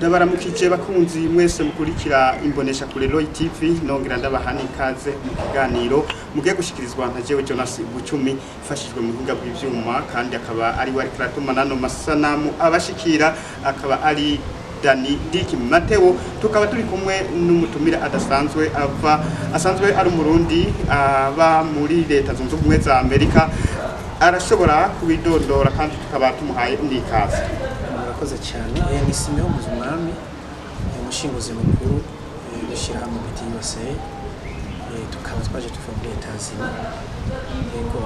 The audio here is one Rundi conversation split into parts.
Ndabaramukije bakunzi mwese mukurikira imbonesha kure Roy TV, nongera ndabaha n'ikaze mu kiganiro mugiye gushikirizwa nka jewe Jonas Bucumi, mfashijwe mu buhinga bw'ivyuma, kandi akaba ari we ariko aratuma nano masanamu abashikira, akaba ari Dani Dick Mateo. Tukaba turi kumwe n'umutumire adasanzwe, ava asanzwe ari Umurundi aba muri Leta Zunze Ubumwe za Amerika. Arashobora kubidondora kandi tukaba tumuhaye n'ikaze. Murakoze cyane. Ni Simeon Muzumwami, umushinguzi mukuru w'ishyirahamwe BT USA. Tukaba twaje tuva muri Etazini, yego.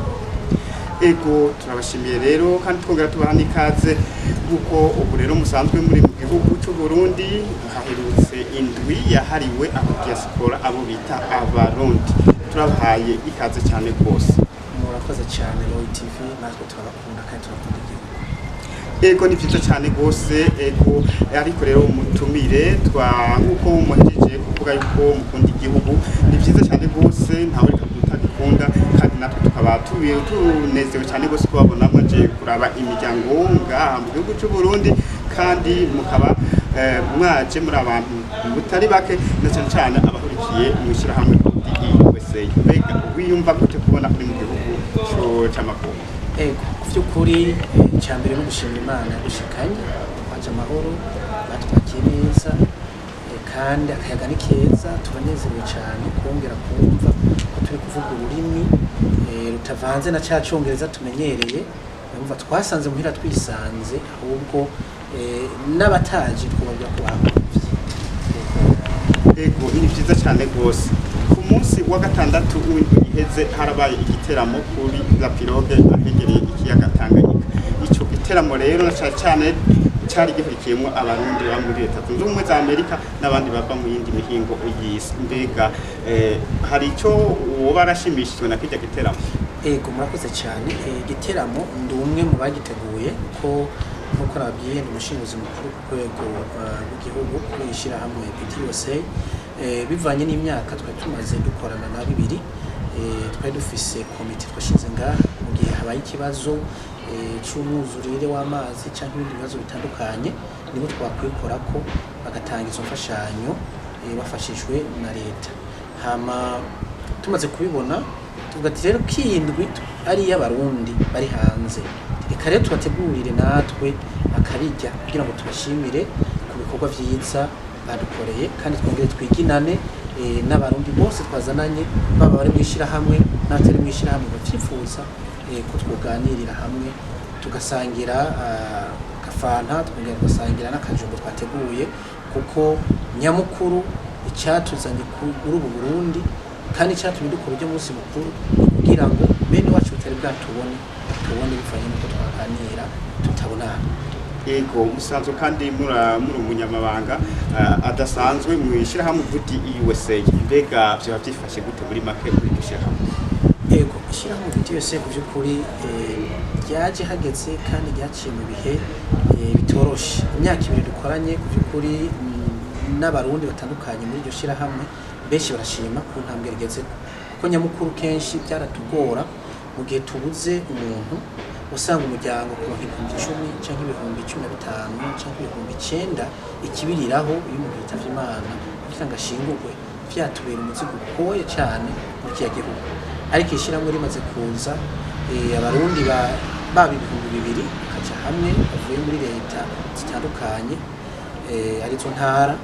Ego, turabashimiye rero kandi twongera tubaha n'ikaze, kuko ubu rero musanzwe muri mu gihugu cy'u Burundi. Haherutse indwi yahariwe abo diaspora, abo bita Abarundi. Turabahaye ikaze cyane rwose. Murakoze cyane Roy TV, natwe turabakunda kandi turakunda igihugu. Ego, ni byiza cyane rwose. Ego, ariko rero mutumire twa nkuko muhejeje kuvuga yuko mukunda igihugu, ni byiza cyane rwose, ntawe reka kutagikunda, kandi natwe tukaba tunezerewe cyane rwose kubabona mwaje kuraba imiryango ngaha mu gihugu cy'u Burundi, kandi mukaba mwaje muri abantu mutari bake, na cyane cyane abahurikiye mu ishyirahamwe USA. Mbega wiyumva gute kubona uri mu gihugu c'amakungu? Ego, ku by'ukuri, icya mbere no gushimira Imana yadushikanye, twaje amahoro, batwakiye neza, kandi akayaga ni keza. Turanezerewe cyane kongera kumva ko turi kuvuga ururimi rutavanze na ca Congereza tumenyereye. Urumva twasanze muhira twisanze, ahubwo n'abataje twababwira ko bahamvye. Ego, ni byiza cyane rwose. Ku munsi wa gatandatu w'indwi iheze harabaye igiteramo kuri La Pirogue, ahegereye ikiyaga Tanganyika. Ico giteramo rero na cane cane cari gihurikiyemwo Abarundi baba muri Leta Zunze Ubumwe za Amerika n'abandi bava mu yindi mihingo y'isi. Mbega hari ico woba arashimishijwe na kirya giteramo? Ego, murakoze cyane. Igiteramo ndi umwe mu bagiteguye, ko nkuko nababwiye ndi umushinguzi mukuru ku rwego rw'igihugu kuri iri shyirahamwe PTUSA. Bivanye n'imyaka twari tumaze dukorana na bibiri, twari dufise komite twashinze ngaha mu gihe habaye ikibazo c'umwuzurire w'amazi cyangwa ibindi bibazo bitandukanye, nibo twakwikorako bagatanga izo mfashanyo bafashijwe na leta. Hama tumaze kubibona tuvuga ati rero ko iyi ndwi ari iy'Abarundi bari hanze, reka rero tubategurire natwe akabijya kugira ngo tubashimire ku bikorwa vyiza badukoreye, kandi twongere twiginane n'Abarundi bose twazananye, baba bari mu ishyirahamwe n'abatari mu ishyirahamwe bavyifuza ko twoganirira hamwe, tugasangira gafanta, twongera tugasangira n'akajumbo twateguye, kuko nyamukuru icyatuzanye muri ubu Burundi kandi icyatumye dukora ujya munsi mukuru ni kugira ngo bene wacu batari bwatubone batubone, bivanye n'uko twaganira tutabonana. Ego, musanzwe kandi muri umunyamabanga adasanzwe mu ishyirahamwe Vudi USA. Mbega vyoba vyifashe gute muri make muri iryo shyirahamwe? Ego, ishyirahamwe BTUSA ku by'ukuri ryaje hageze kandi ryaciye mu bihe bitoroshe. Imyaka 2 dukoranye, ku by'ukuri n'Abarundi batandukanye muri iryo shyirahamwe benshi barashima ku ntambwe rigezeko, kuko nyamukuru kenshi byaratugora mu gihe tubuze umuntu, usanga umuryango kuronka 10.000 canke 15.000 canke 9.000 ikibiriraho iyo umuntu yitavye Imana kugira ngo ashingurwe, vyatubera umuzigo ugoye cane muri kiriya gihugu. Ariko ishyirahamwe rimaze kuza, Abarundi baba 2000 bakaja hamwe bavuye muri leta zitandukanye, arizo ntara,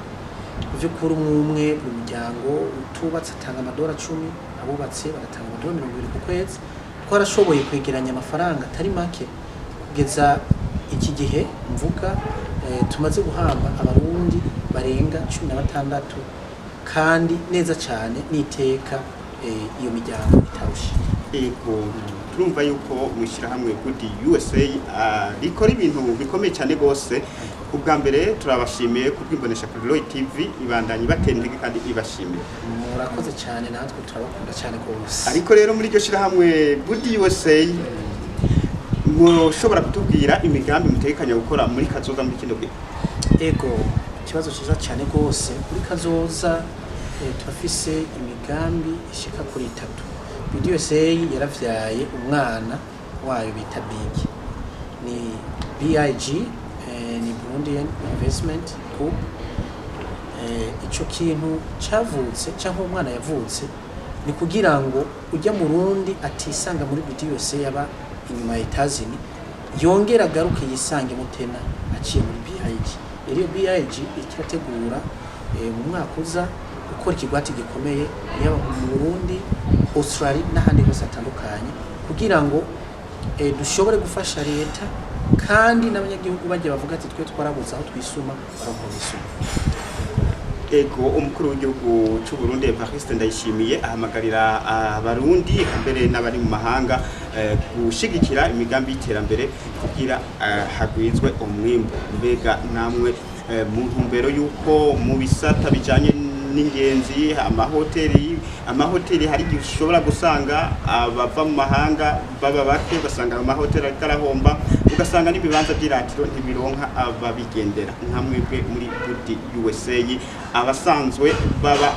mu by'ukuri umwe umwe, buri muryango utubatse atanga amadora 10, abubatse bagatanga amadora 20 ku kwezi. Twarashoboye kwegeranya amafaranga atari make kugeza iki gihe mvuga, tumaze guhamba Abarundi barenga 16, kandi neza cyane n'iteka, iyo miryango itarushe. Ego, turumva yuko mu ishyirahamwe Good USA rikora ibintu bikomeye cyane rwose. Ubwa mbere turabashimiye kubw'imbonesha kuri Roy TV, ibandanye ibatera intege kandi ibashimiye. Murakoze cyane, natwe turabakunda cyane rwose. Ariko rero muri iryo shyirahamwe Good USA, mushobora kutubwira imigambi mutegekanya gukora muri kazoza muri kino gihe? Ego, ikibazo cyiza cyane rwose. Kuri kazoza turafise imigambi ishika kuri itatu. BDUSA yaravyaye umwana wayo bita BIG, ni BIG, ni Burundian Investment Group. Coupe. Ico kintu cavutse cyangwa umwana yavutse ni kugira ngo ujya mu Rundi atisanga muri BDUSA yaba inyuma ya Etazini, yongera agaruke yisange mutena aciye muri BIG. Rero iyo BIG ikirategura mu mwaka uza gukora ikigwati gikomeye, yaba mu Burundi, Australia n'ahandi hose hatandukanye, kugira ngo dushobore gufasha leta kandi n'abanyagihugu bajya bavuga ati twe twarabuze aho twisuma, baronka bisuma. Ego, umukuru w'igihugu cy'u Burundi Evariste Ndayishimiye ahamagarira abarundi mbere n'abari mu mahanga gushigikira imigambi y'iterambere kugira hagwizwe umwimbu. Mbega namwe mu ntumbero y'uko mu bisata bijanye n'ingenzi, amahoteli, hari igihe ushobora gusanga abava mu mahanga baba bake, basanga amahoteli ariko arahomba, ugasanga n'ibibanza by'iratiro ntibironka ababigendera. Nka mwebwe muri Budi USA, abasanzwe baba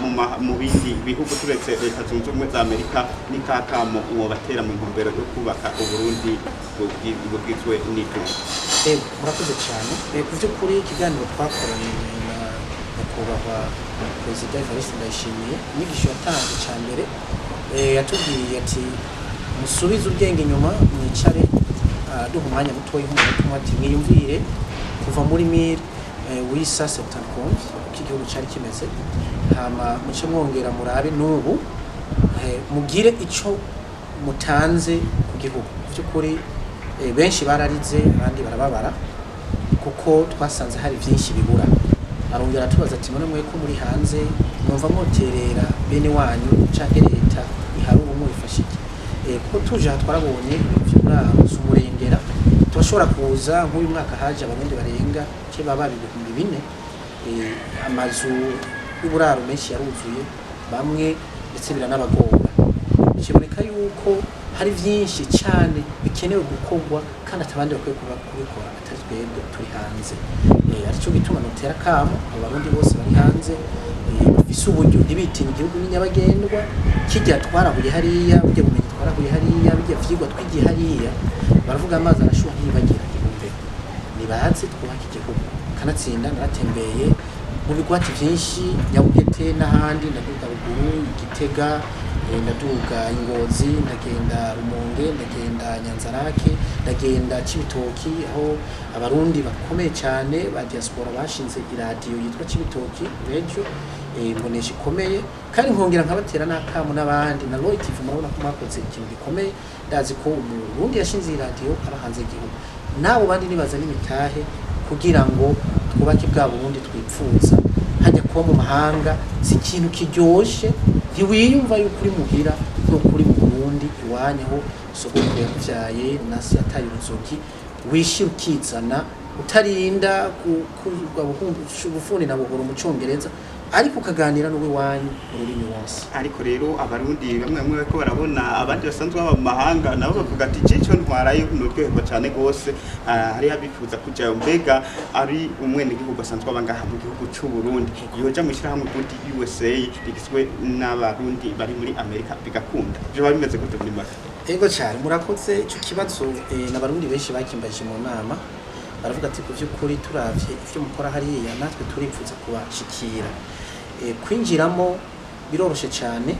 mu bindi bihugu turetse Leta Zunze Ubumwe za Amerika, ni kakamo mwobatera mu ntumbero yo kubaka Uburundi bugizwe n'itungo? Ego, murakoze cyane. Ku by'ukuri ikiganiro twakoranye na nyakubahwa Perezida Evariste Ndayishimiye, inyigisho yatanze cya mbere, yatubwiye ati musubize ubwenge inyuma, mwicare, duha umwanya mutoya nk'umunota umwe, ati mwiyumvire kuva muri 1871 uko igihugu cyari kimeze, hama muce mwongera murabe n'ubu, mugire ico mutanze ku gihugu. Mu by'ukuri benshi bararize, abandi barababara, kuko twasanze hari byinshi bibura. Arongera atubaza ati none mwe ko muri hanze mwumva mwoterera bene wanyu canke leta ihari ubu mubifasha iki? Kuko tuje aha twarabonye ibintu vy'uburaro si umurengera, turashobora kuza nk'uyu mwaka haje abarundi barenga ce baba 4000. Amazu y'uburaro menshi yaruzuye bamwe ndetse biranabagora. Bikiboneka yuko hari byinshi cyane bikenewe gukorwa kandi atabandi bakwiye kuba kubikora atari twebwe turi hanze. Aricyo gituma notera kamo abarundi bose bari hanze, bafise uburyo, ntibitinye igihugu ni nyabagendwa. Kijya twarahuye hariya, burya bumenyi twarahuye hariya, bijya vyigwa twigiye hariya, baravuga amazi arashuha ntibagira ibumbero. Nibaze twubake igihugu. Kanatsinda naratembeye mu bigwati byinshi, Nyabugete n'ahandi, ndaduga ruguru Igitega, ndaduga Ingozi, ndagenda Rumonge, ndagenda Nyanzarake, ndagenda Cibitoki, aho abarundi bakomeye cyane ba diaspora bashinze iradiyo yitwa Cibitoki Radio, mbonesha ikomeye. Kandi nkongera nkabatera n'akamo n'abandi na Roy TV, murabona ko mwakoze ikintu gikomeye. Ndazi ko umurundi yashinze iyi radiyo aba hanze y'igihugu, n'abo bandi nibaza n'imitahe kugira ngo twubake bwa Burundi twipfuza. Hajya kuba mu mahanga si ikintu kiryoshe, ntiwiyumva yuko uri muhira nk'uko uri mu Burundi iwanyu, aho sogokuru yakuvyaye na se yataye uruzogi, wishira ukizana utarinda ubufuni na buhoro mu Congereza, ariko ukaganira n'uwiwanyu ururimi wose. Ariko rero abarundi bamwe bamwe bariko barabona abandi basanzwe baba mu mahanga, nabo bavuga ati cico ntwarayo nuryoherwa cane gose. Hariho abifuza kujayo. Mbega ari umwenegihugu asanzwe aba ngaha mu gihugu c'u Burundi, yoja mw'ishirahamwe Budi USA rigizwe n'abarundi bari muri Amerika bigakunda, vyoba bimeze gute muri make? Ego cyane, murakoze. Icyo kibazo n'abarundi benshi bakimbaje mu nama, baravuga ati ku by'ukuri turavye ivyo mukora hariya natwe turipfuza kubashikira. Kwinjiramo biroroshe cyane.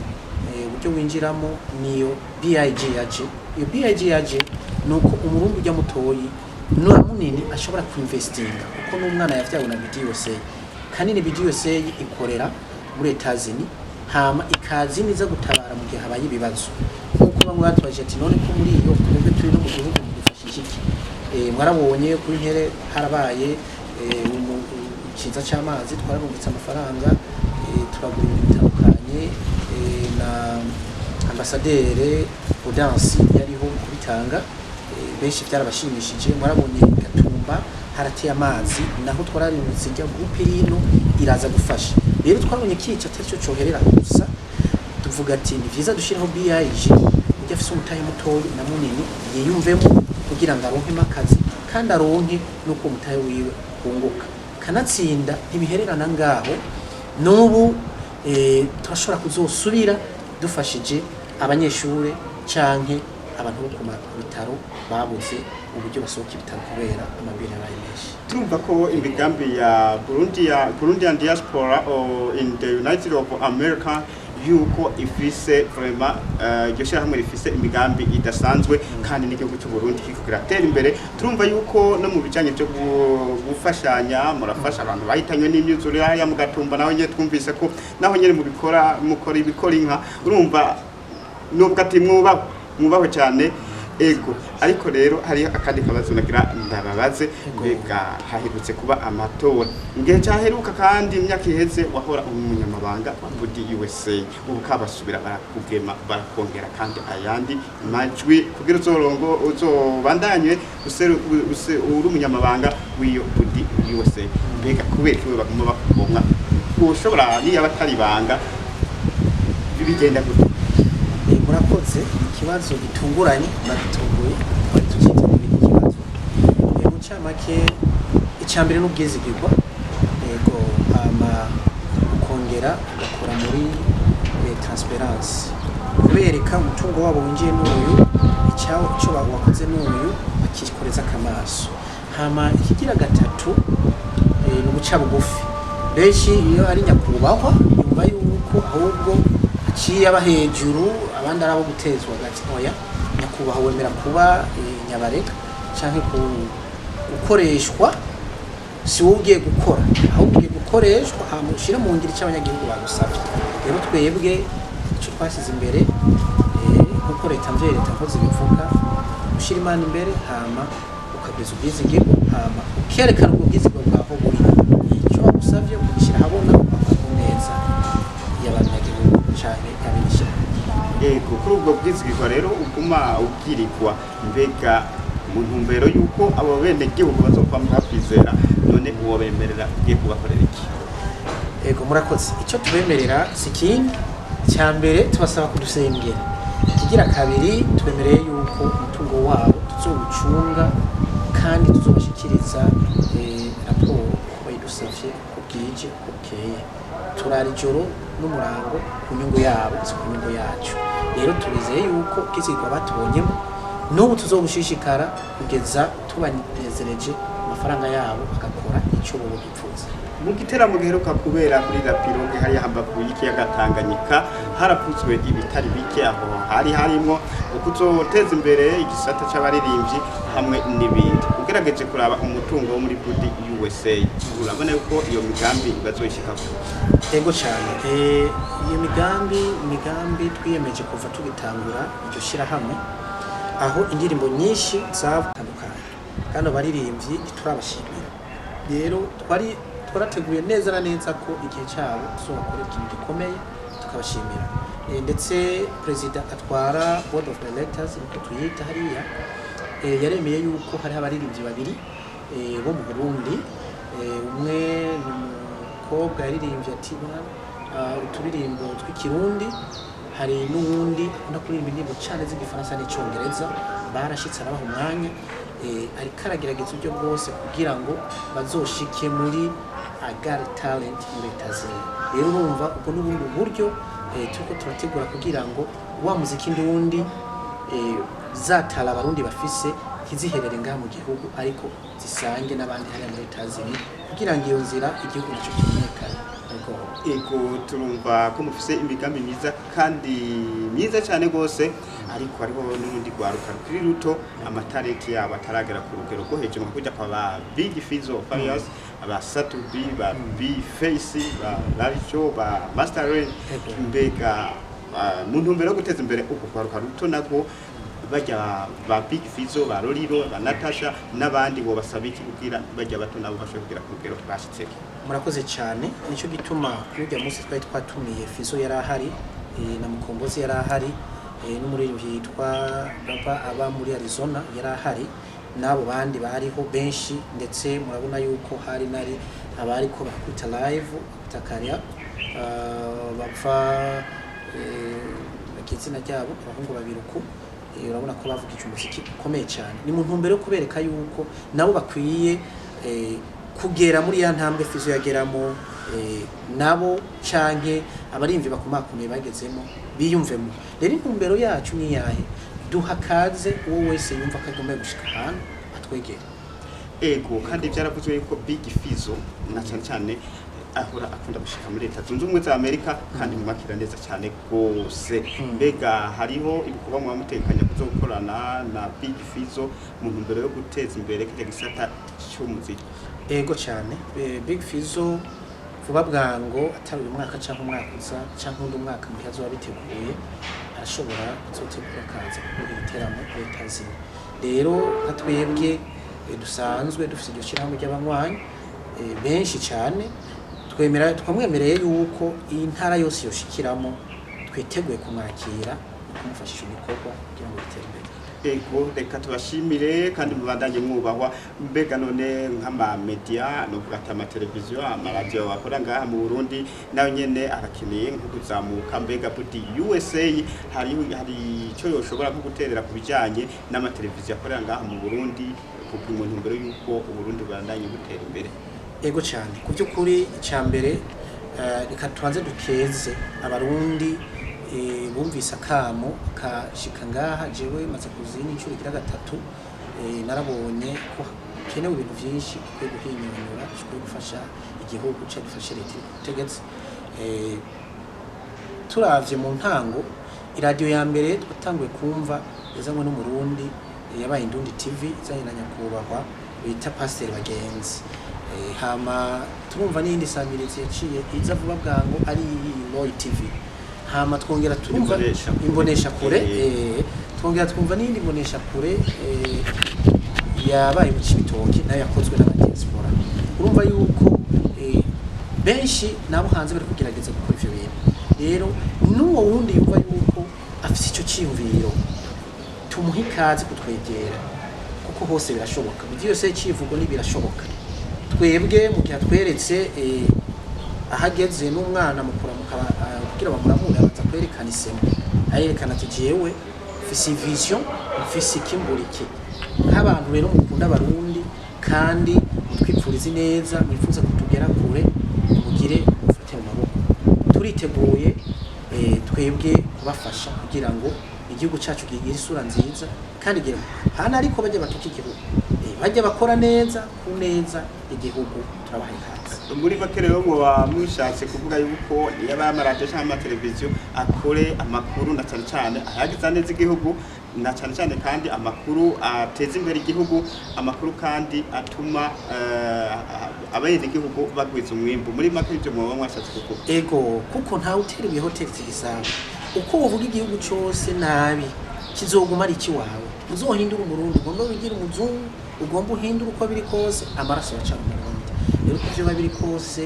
Uburyo winjiramo niyo BIG yaje. Iyo BIG yaje ni uko umurundi ujya mutoyi na munini ashobora kuinvestinga, kuko n'umwana yavyawe na BDUSA. Kanini BDUSA ikorera muri Etazini, hama ikaza niza gutabara mu gihe habaye ibibazo, nk'uko bamwe batubaje ati none ko muri iyo twebwe turi no mu gihugu mudufashije iki? Mwarabonye kuri ntere harabaye ikiza c'amazi, twararungitse amafaranga, turagura ibintu bitandukanye, na ambasadere Gaudence yariho kubitanga. Benshi byarabashimishije. Mwarabonye Gatumba harateye amazi, naho twararungitse ijya groupe rino iraza gufasha. Rero twabonye kica atari cyo coherera gusa, tuvuga ati ni vyiza dushiraho BIG, ujya afise umutahe mutoyi na munini yiyumvemo kugira ngo aronkemo akazi kandi aronke nuko umutahe wiwe wunguka. Kanatsinda ntibihererana ngaho, n'ubu turashobora kuzosubira dufashije abanyeshure canke Abantu bo ku bitaro babuze uburyo basohoka ibitaro kubera amabiri yabaye menshi. Turumva ko imigambi ya Burundi, ya Burundian diaspora or in the United of America, yuko ifise vraiment iryo shyirahamwe rifise imigambi idasanzwe, kandi n'igihugu cy'u Burundi kiriko kiratera imbere. Turumva yuko no mu bijanye byo gufashanya, murafasha abantu bahitanywe n'imyuzure hariya mu Gatumba. Naho nyene twumvise ko naho nyene mubikora, mukora ibikora inka. Urumva nubwo ati mwubaho, mwubaho cyane. Ego, ariko rero hariho akandi kabazo nagira ndababaze. Mbega haherutse kuba amatora mu gihe cyaheruka, kandi imyaka iheze wahora umunyamabanga wa Budi USA, ubu kabasubira barakugema, barakongera kandi ayandi majwi kugira uzorongo uzobandanywe uri umunyamabanga w'iyo Budi USA. Mbega kubera ikiwe baguma bakugomwa? Ushobora niyo abatari ibanga, bigenda gute? Murakoze. Ikibazo gitunguranye, muradutunguye, twari tuciteguye ikibazo. Mu ncamake, icya mbere n'ubwizigirwa, yego, hama ukongera ugakora muri transparence, kubereka umutungo wabo winjiye n'uyu, icyawo icyo wakoze n'uyu, bakikoreza akamaso. Hama ikigira gatatu ni uguca bugufi. Benshi iyo ari nyakubahwa yumva yuko ahubwo aciye aba hejuru, abandi ari abo gutezwa gati. Oya, nyakubahwa wemera kuba nyabareka canke gukoreshwa. Si wowe ugiye gukora, ahubwo ugiye gukoreshwa, hama ushire mu ngiro icyo abanyagihugu bagusavye. Rero twebwe icyo twashyize imbere, nkuko leta mvyeyi, leta nkozi bivuga, ushyira Imana imbere, hama ukagwiza ubwizigirwa, hama ukerekana ubwo bwizigirwa bwaho buri, icyo bagusavye ukagishyira ahabona, ugakora ku neza y'abanyagihugu canke y'abenishyirahamwe. Yego, kuri ubwo bwizigirwa rero uguma ubwirigwa, mbega mu ntumbero y'uko abo bene gihugu bazopfa bakwizera, none uwo bemerera ugiye kubakorera iki? Ego, murakoze. Icyo tubemerera si ikindi, cya mbere tubasaba kudusengera. Ikigira kabiri, twemereye yuko umutungo wabo tuzowucunga kandi tuzobashikiriza raporo uko bayidusavye, uko bwije uko bukeye. Turara ijoro n'umurango ku nyungu yabo, si ku nyungu yacu. Rero tubizeye yuko ubwizigirwa batubonyemo n'ubu tuzobushishikara kugeza tubanezereje, amafaranga yabo agakora icyo bobo bipfuza. Mu giteramo giheruka kubera kuri La Pirogue hariya hambavu y'ikiyaga Tanganyika, haravuzwe ibitari bike. Aho hari harimwo ukuzoteza imbere igisata c'abaririmbyi hamwe n'ibindi. Ugerageje kuraba umutungo wo muri Budi USA, urabona yuko iyo migambi bazoyishikako? Ego cyane. Iyo migambi twiyemeje kuva tugitangura iryo shyirahamwe, aho indirimbo nyinshi zatandukanye kandi abaririmbyi ntiturabashimira. Rero twari twarateguye neza na neza ko igihe cyabo tuzobakorera ikintu gikomeye tukabashimira. Ndetse perezida atwara board of directors, niko tuyita hariya, yaremeye yuko hariho abaririmbyi babiri bo mu Burundi. Umwe ni umukobwa yaririmbye ati uturirimbo tw'ikirundi, hari n'uwundi akunda kuririmba indirimbo cyane z'igifaransa n'icyongereza. Barashitse arabaha umwanya, ariko aragerageza uburyo bwose kugira ngo bazoshike muri Got Talent muri Etazuni. Rero urumva ubwo n'ubundi buryo turiko turategura kugira ngo wa muziki ndundi, zatara abarundi bafise ntiziherere ngaha mu gihugu, ariko zisange n'abandi hariya muri Etazuni, kugira ngo iyo nzira igihugu naco kimenyekane. Ego. Ego, turumva ko mufise imigambi myiza kandi myiza cyane rwose, ariko hariho n'urundi rwaruka rukiri ruto, amatariki yabo ataragera ku rugero rwo hejuru nka kujya kwa ba Big Fizzo Farious, aba Sat-B, ba B Face, ba Laricho, ba Master Ray. Ego. Mbega mu ntumbero yo guteza imbere uku rwaruka ruto nagwo, bajya ba Big Fizzo, ba Lolilo, ba Natasha n'abandi, bo basaba iki kugira bajya bato nabo bashobore kugera ku rugero bashitseko? Murakoze cyane. Nicyo gituma urya munsi twari twatumiye Fizo yari ahari, na Mukombozi yari ahari, n'umuririmbyi yitwa Baba aba muri Arizona yari ahari, n'abo bandi bariho benshi. Ndetse murabona yuko hari nari abariko barakubita live, bakubita kariya, bava izina ryabo, abahungu babiri uku. Urabona ko bavugije umuziki ukomeye cyane. Ni mu ntumbero yo kubereka yuko nabo bakwiye kugera muri ya ntambwe Fizo yageramo, nabo canke abarimvi bakomakomeye bagezemo, biyumvemo. Rero intumbero yacu ni iyahe? Duha kaze uwo wese yumva ko agomba gushika ahantu atwegere. Ego, kandi byaravuzwe yuko Big Fizzo na cyane cyane ahora akunda gushika muri Leta Zunze Ubumwe za Amerika, kandi mumakira neza cyane rwose. Mbega hariho ibikorwa muba mutekanya kuzokorana na Big Fizzo mu ntumbero yo guteza imbere kirya gisata cy'umuziki? Ego cyane. Big Fizzo vuba bwango, atari uyu mwaka cyangwa umwaka uza cyangwa undi mwaka, mu gihe azoba biteguye, arashobora kuzotegura akaza gukora ibiteramo leta zimwe. Rero nka twebwe dusanzwe dufite iryo shyirahamwe ry'abanywanyi benshi cyane, twemera twamwemereye yuko iyi ntara yose yoshikiramo twiteguye kumwakira no kumufashisha ibikorwa kugira ngo bitere imbere. Ego, reka tubashimire kandi mubandanye mwubahwa. Mbega none nk'ama media, novuga ati amateleviziyo, amaradiyo akora ngaha mu Burundi, nayo nyene arakeneye nko kuzamuka. Mbega Budi USA hari ico yoshobora nko guterera ku bijanye n'amateleviziyo akorera ngaha mu Burundi mu ntumbero y'uko Uburundi bubandanye butera imbere? Ego cyane. Ku by'ukuri, icya mbere, reka tubanze dukeze Abarundi bumvise akamo kashika ngaha. Jewe maze kuza iyi inshuro igira gatatu, narabonye ko hakenewe ibintu byinshi bikwiye guhinyanyura, bikwiye gufasha igihugu cyacu, gifashe leta iri ku butegetsi. Turavye mu ntango, iradiyo ya mbere twatanguye kumva yazanywe n'Umurundi, yabaye Indundi TV, izanye na nyakubahwa bita Pasiteri Bagenzi. Hama turumva n'iyindi samirizi yaciye iza vuba bwango ari Roy TV. Hama twongera turumva Imboneshakure. Imbonesha kure. Twongera twumva n'iyindi mbonesha kure yabaye mu Cibitoke, nayo yakozwe n'abadiaspora. Urumva yuko benshi nabo hanze bari kugerageza gukora ivyo bintu. Rero n'uwo wundi yumva yuko afise ico ciyumviro, tumuhe ikaze kutwegera, kuko hose birashoboka. Mu yose icivugo ni birashoboka. Twebwe mu gihe atweretse ahageze, n'umwana mukuramuka, kugira bamuramure abanza kwerekana isemo, ayerekana ati: "Jewe mfise vision, mfise iki, mbura iki." Nk'abantu rero mukunda Abarundi kandi mutwipfuriza neza, mwifuza kutugera kure, mugire mufate mu maboko. Turiteguye twebwe kubafasha kugira ngo igihugu cyacu kigire isura nziza kandi igere hana. Ariko bajya batuka igihugu, bajya bakora neza ku neza igihugu, turabaha ikaze. Muri make rero, muba mushatse kuvuga yuko niba amaradiyo cyangwa amateleviziyo akore amakuru, na cyane cyane ayagiza neza igihugu, na cyane cyane kandi amakuru ateza imbere igihugu, amakuru kandi atuma abenegihugu bagwiza umwimbu. Muri make, ibyo muba mwashatse kuvuga? Ego, kuko ntawe utera ibuye hoteli igisabo. Uko uvuga igihugu cyose nabi, kizoguma ari ikiwawe. Uzohindura Umurundi, ugomba wigire umuzungu, ugomba uhindure, uko biri kose amaraso yacana Umurundi. Rero uko vyoba biri kose,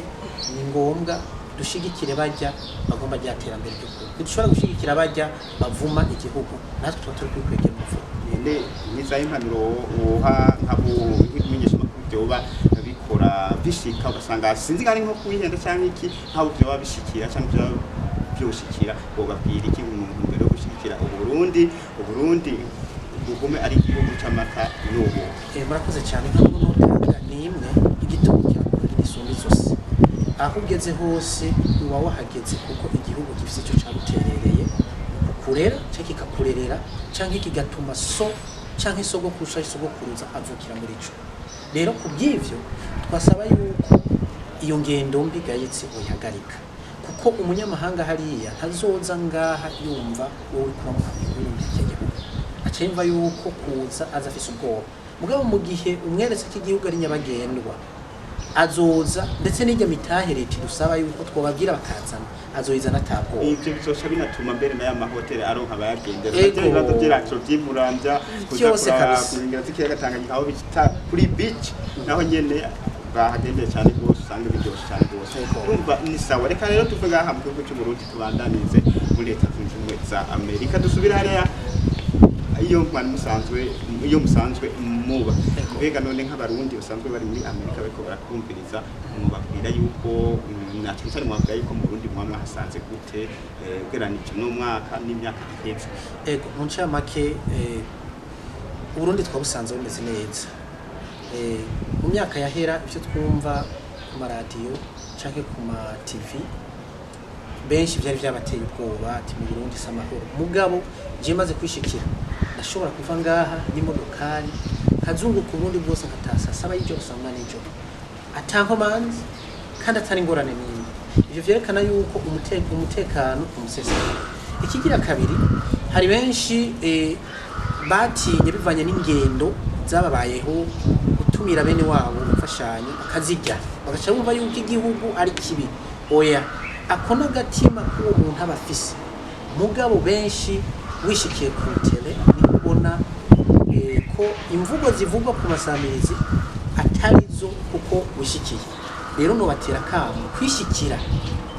ni ngombwa dushigikire bajya bagomba rya terambere ry'ukuri. Ntidushobora gushigikira bajya bavuma igihugu, natwe tuba turi kwikwegera umuvumo. None nizaho impanuro woha nk'abo nk'ibimenyesha makuru byoba bikora bishika ugasanga sinzi ari nko kuwihenda cyangwa iki, nk'abo byoba bishikira cyangwa byoba byoshikira, wobabwira iki mu ntumbero yo gushyigikira Uburundi, Uburundi bugume ari igihugu c'amata n'ubuki? Murakoze cyane. Ntabwo notanga ni imwe: igitugu kirakura gisumba izose. Aho ugeze hose uba wahageze kuko igihugu gifite icyo cyaguterereye kukurera cyangwa kikakurerera, cyangwa kigatuma so cyangwa isogokurusha isogokuruza avukira muri cyo. Rero ku bw'ivyo twasaba yuko iyo ngendo mbi gayitse uyihagarika, kuko umunyamahanga hariya ntazoza ngaha yumva wowe uriko uramuha iki gihugu, aca yumva yuko kuza aza afise ubwoba. Mugabo mu gihe umweretse ko igihugu ari nyabagendwa, azoza, ndetse n'ijya mitahe leta idusaba yuko twobabwira bakazana, azoyizana atabwoba. Ivyo bizoca binatuma mbere n'aya mahoteli aronka abayagendera. Ego. Ibibazo vy'iratiro vy'imuramvya kuza Vyose kuraba kabisa. ku nkengera z'ikiyaga Tanganyika, aho bita kuri beach, naho nyene bahagendeye cyane rwose, usanga biryoshe cyane rwose. Ego. Urumva ni sawa. Reka rero tuve ngaha mu gihugu cy'Uburundi, tubandanize muri Leta Zunze Ubumwe za Amerika, dusubire hariya iyo mwari musanzwe, iyo musanzwe muba. Ego. Mbega none nk'Abarundi basanzwe bari muri Amerika bariko barakumviriza, mubabwira yuko na cyane cyane mubabwira yuko mu Burundi muba mwahasanze gute, ugereranije n'umwaka n'imyaka iheze? Ego, mu ncamake, Uburundi twabusanze bumeze neza. Mu myaka yahera, ibyo twumva ku maradiyo canke ku ma TV Benshi byari byabateye ubwoba ati mu Burundi si amahoro. Mugabo je maze kwishikira, ndashobora kuva ngaha n'imodokari nkazunguka Uburundi bwose, nkataha saa 7 y'ijoro, saa 8 y'ijoro, ata nkomanzi kandi atari ingorane n'imwe. Ivyo vyerekana yuko umutekano umusesekaye. Ikigira kabiri, hari benshi batinye bivanye n'ingendo zababayeho, gutumira bene wabo imfashanyo bakazirya, bagaca bumva yuko igihugu ari kibi. Oya, ako n'agatima k'uwo muntu aba afise. Mugabo benshi wishikiye ku tele niho ubona ko imvugo zivugwa ku masamirizi atarizo, kuko wishikiye. Rero nobatera akamo kwishikira.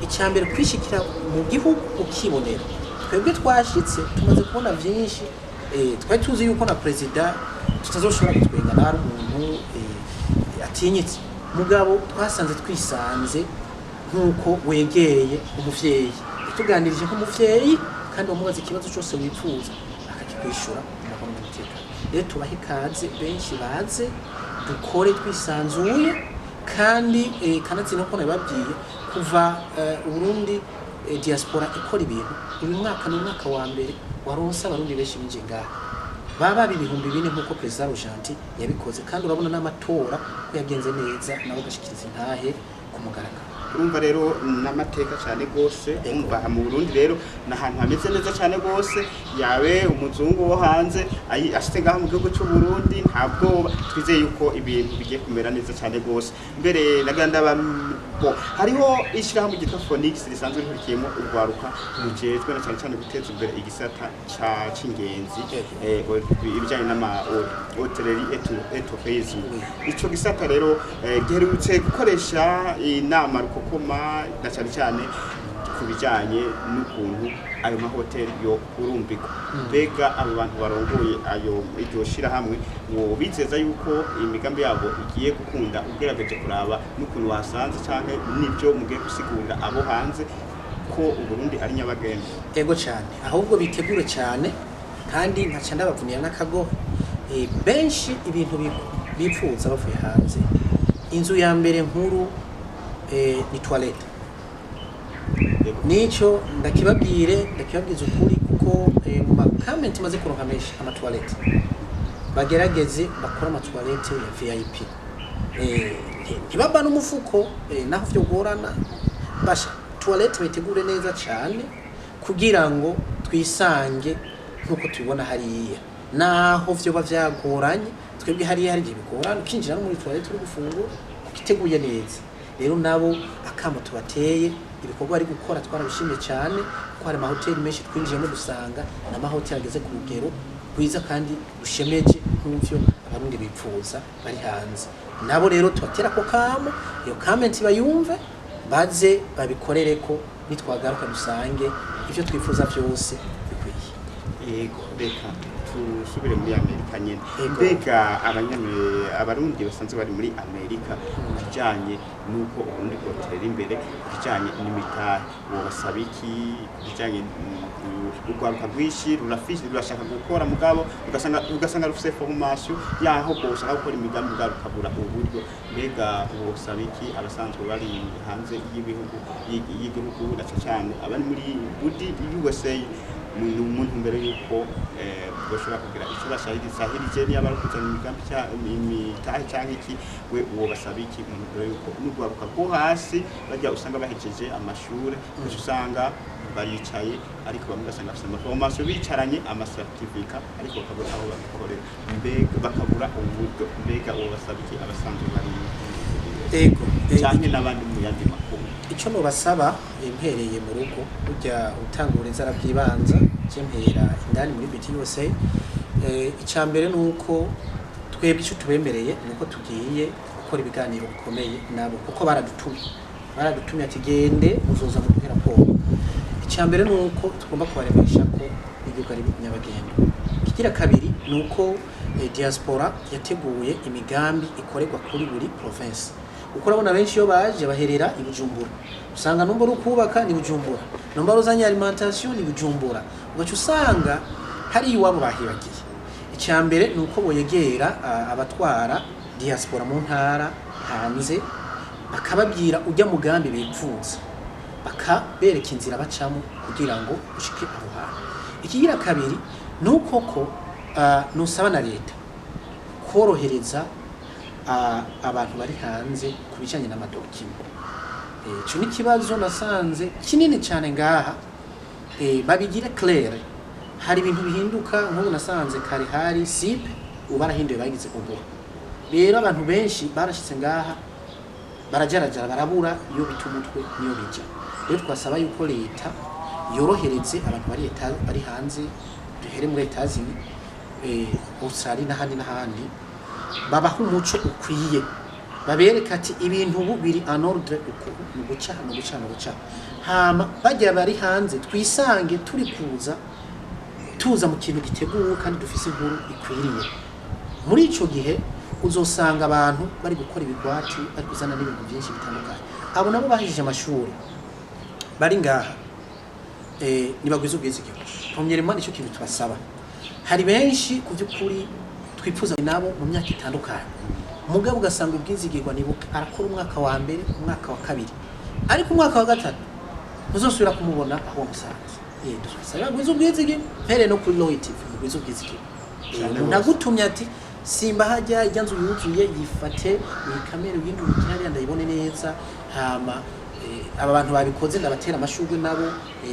Icya mbere, kwishikira mu gihugu ukibonera. Twebwe twashitse tumaze kubona byinshi. Twari tuzi yuko na perezida tutazoshobora gutwenga, ari umuntu atinyitse. Mugabo twasanze twisanze nk'uko wegereye umuvyeyi, yatuganirije nk'umuvyeyi, kandi wamubaza ikibazo cyose wifuza akakikwishura mu mahoro n'umutekano. Rero tubahe ikaze, benshi baze dukore twisanzuye. Kandi kanatsinda ko nabibabwiye kuva Uburundi diaspora ikora ibintu, uyu mwaka ni umwaka wa mbere waronse Abarundi benshi binjiye ngaha, baba 4000, nk'uko perezida Rojanti yabikoze. Kandi urabona n'amatora ko yagenze neza, nabo gashikiriza intahe ku mugaragaro. Urumva rero n'amateka cyane rwose. Umva, mu Burundi rero ni ahantu hameze neza cyane rwose. Yabe umuzungu wo hanze ashitse ngaho mu gihugu cy'u Burundi, nta bwoba. Twizeye yuko ibintu bigiye kumera neza cyane rwose. Mbere nagira ndaba bo hariho ishyirahamwe ryitwa Phoenix risanzwe rihurikiyemo urwaruka rujejwe na cyane cyane guteza imbere igisata c'ingenzi, ibijyanye n'ama hôtellerie et tourisme. Ico gisata rero giherutse gukoresha inama rukokoma, na cyane cyane ku bijyanye n'ukuntu ayo mahoteli yo urumbikwa. Mbega abo bantu barongoye ayo iryo shirahamwe, ngo bizeza yuko imigambi yabo igiye gukunda, ugerageje kuraba n'ukuntu wasanze canke n'ibyo mugiye gusigurira abo hanze ko Uburundi ari nyabagendwa? Ego cyane, ahubwo bitegure cyane, kandi nkaca ndabavunira n'akagohe. Benshi ibintu bipfuza bavuye hanze, inzu ya mbere nkuru ni toilette. Nico ndakibabwire, ndakibabwiza ukuri, kuko mu ma comments maze kuronka menshi, ama toilette, bagerageze bakora ama toilette ya VIP, ntibaba n'umufuko, naho vyogorana. Basha toilette bayitegure neza cyane kugira ngo twisange nk'uko tubibona hariya, naho vyoba vyagoranye. Twebwe hariya hari igihe bigorana ukinjira no muri toilette uri gufungura kuko iteguye neza. Rero nabo akamo tubateye, ibikorwa bari gukora twarabishimye cyane, kuko hari amahoteli menshi twinjiyemo dusanga ni amahoteli ageze ku rugero rwiza kandi rushemeje nk'uvyo Abarundi bipfuza bari hanze. Nabo rero tubatera ako kamo, iyo comment bayumve, baze babikorere ko nitwagaruka dusange ivyo twifuza vyose bikwiye. Yego, reka tusubire muri Amerika nyene. Yego. Mbega Abarundi basanzwe bari muri Amerika, ku kijanye n'uko Uburundi bwotera imbere ku kijanye n'imitahe, wobasaba iki ku kijanye urwaruka rwinshi rurafise, rurashaka gukora, mugabo ugasanga rufise formation yaho bwoshaka gukora imigambi, bwa rukabura uburyo? Mbega wosaba iki abasanzwe bari hanze y'ibihugu, y'igihugu, na cane cane abari muri budi USA, mu ntumbero y'uko bashobora kugira icyo basahirije, niba bari kuzana imigambi imitahe canke iki? We uwo basaba iki mu ntumbero y'uko n'urwaruka rwo hasi bajya usanga bahejeje amashure, gusa usanga baricaye, ariko bamwe ugasanga bafise ama formation, bicaranye ama certificat, ariko bakabura aho babikorera, mbega bakabura uburyo? Mbega uwo basaba iki abasanzwe bari Ego. canke n'abandi mu yandi makuru? Icyo nubasaba, mpereye mu rugo, burya utanga uburezi arabyibanza, je mpera indani muri BT USA. Icya mbere ni uko twebwe icyo tubemereye ni uko tugiye gukora ibiganiro bikomeye nabo, kuko baradutumye ati gende muzoza muduhe raporo. Icya mbere ni uko tugomba kubaremesha ko igihugu ari nyabagendwa. Ikigira kabiri ni uko diaspora yateguye imigambi ikorerwa kuri buri province, kuko urabona benshi iyo baje baherera i Bujumbura, usanga numba uri kubaka ni Bujumbura, numba uzanye alimentation ni Bujumbura, ugaca usanga hari iwabo bahibagiye. Icya mbere ni uko boyegera abatwara diaspora mu ntara hanze, bakababwira ujya mugambi bipfuza. Bakabereka inzira bacamo kugira ngo ushike aho hantu. Ikigira kabiri ni uko ko nusaba na leta korohereza abantu bari hanze ku bijanye n'ama documents. Ico ni ikibazo nasanze kinini cyane ngaha. Babigire clair. Hari ibintu bihinduka. Nk'ubu nasanze kare hari SIP, ubu barahinduye, bagize ubu. Rero abantu benshi barashitse ngaha, barajarajara, barabura iyo bita umutwe niyo bija. Rero twasaba yuko leta yorohereze abantu bari bari hanze, duhere muri Etazini, Australia n'ahandi n'ahandi, babaha umuco ukwiye, babereka ati ibintu ubu biri en ordre uku, ni guca, ni guca, ni guca. Hama bagira bari hanze twisange turi kuza tuza mu kintu giteguwe kandi dufise inkuru ikwiriye. Muri ico gihe uzosanga abantu bari gukora ibigwati, bari kuzana n'ibintu byinshi bitandukanye. Abo nabo bahejeje amashuri bari ngaha, nibagwize ubwizigirwa. Premièrement, nicyo kintu tubasaba. Hari benshi ku by'ukuri twifuza nabo mu myaka itandukanye, mugabo ugasanga ubwizigirwa ni buke. Arakora umwaka wa mbere, umwaka wa kabiri, ariko umwaka wa gatatu ntuzosubira kumubona aho wamusanze. Dusaba gwiza ubwizigirwa, mpere no kuri Royal TV, mugwize ubwizigirwa. Cyane Umuntu gose. agutumye ati simba hajya ijya nzu yuzuye, yifate uyikamere, uyindi hariya ndayibone neza. Hama aba bantu babikoze ndabatera amashurwe nabo,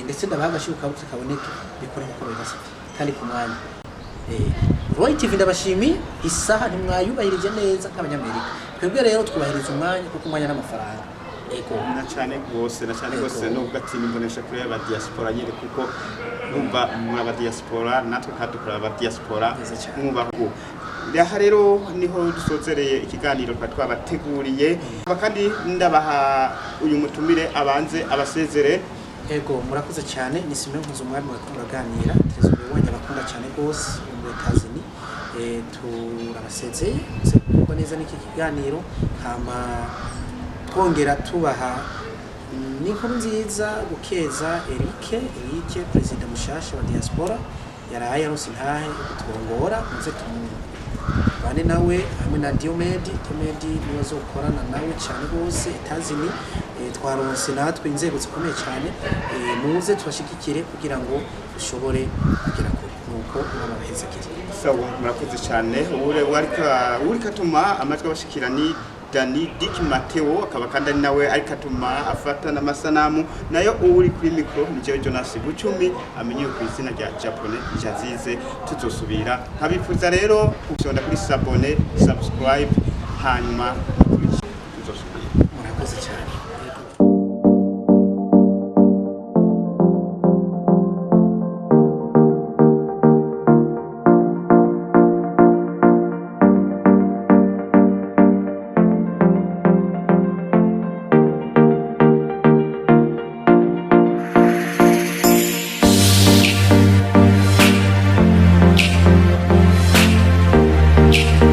ndetse ndabaha agashurwe kabutse kaboneke, bikore nkuko bibasabye kandi ku mwanya. Royal TV ndabashimiye, isaha ntimwayubahirije neza nk'abanyamerika. Twebwe rero twubahiriza umwanya kuko umwanya n'amafaranga. Ego. Na cyane rwose, na cyane rwose. Ego. Nubwo ati nimbonesha kure y'aba diaspora nyine, kuko numva muri aba diaspora, natwe kandi dukora aba diaspora. Neza cyane. Mwubaho. Aha rero niho dusozereye ikiganiro twari twabateguriye. Kandi ndabaha uyu mutumire abanze abasezere. Ego, murakoze cyane. Ni Simon Nkunzumwami muriko muraganira, trésorier wanyu abakunda cyane rwose muri Etazini. Turabasezeye, muze kugubwa neza n'iki kiganiro. Hama twongera tubaha n'inkuru nziza, gukeza Eric, perezida mushasha wa diaspora, yaraye aronse intahe yo kuturongora. Muze tumubane nawe hamwe na Diomedi. Diomedi niwe azokorana nawe cyane rwose Etazini. Twaronse natwe inzego zikomeye cyane. Muze tubashigikire kugira ngo dushobore kugera kure. Nuko mwabahezagire. Sawa, murakoze cyane. Ure wariko atuma amajwi abashikira ni Dani Dick Mateo, akaba kandi ari nawe ariko atuma afata n'amasanamu. Nayo uri kuri micro ni jewe Jonas Bucumi, amenyewe ku izina rya Japone Jazize. Tuzosubira. Nkabifuza rero gufyonda kuri s'abonner, subscribe, hanyuma tuzosubira. Murakoze cyane.